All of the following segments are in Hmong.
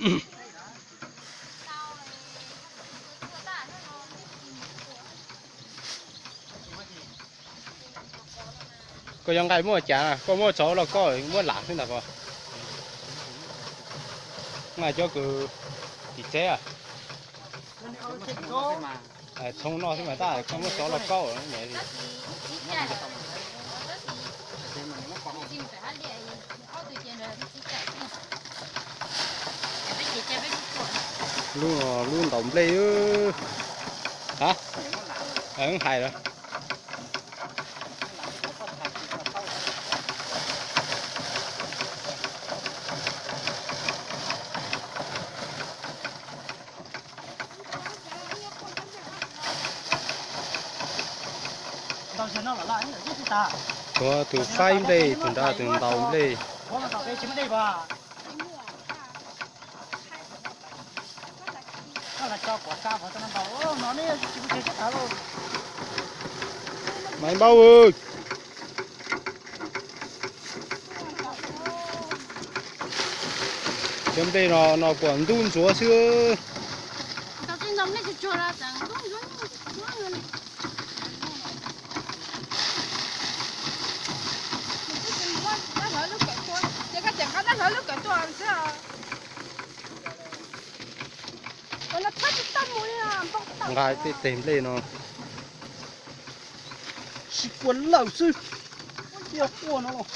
Koj yuav nqaij muaj cas, koj muab tso los koj muab lam xwb ntag koj. Nqaij cov kws tim teb. Txhoov no xwb mas tab koj muab tso los koj. Lub, lub ntaus nplej. Ha, hais lawm. Tuav tus faib nplej, tus nrad tus ntaus nplej. Maiv npaub. Cov nplej no no kuam ntub ntsuav xwb. Nqa tej teg nplej no. Sib kua lawm xwb. Tiaj quaj no los.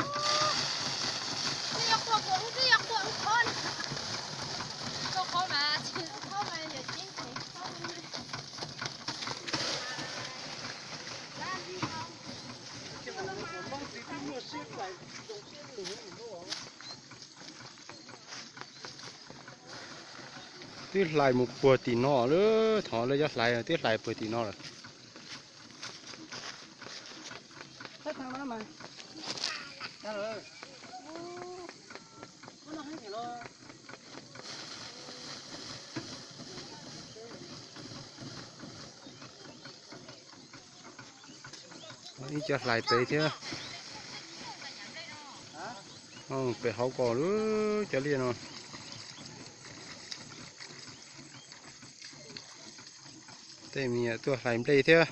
Twb hlais mus puag tim no lawm, thov lawv cov hlais twb hlais puag tim no lawm. Ib co hlais pem thiab. Pem hauv ko lawm cov liaj no. Tej me nyuam tuaj hlais nplej thiab.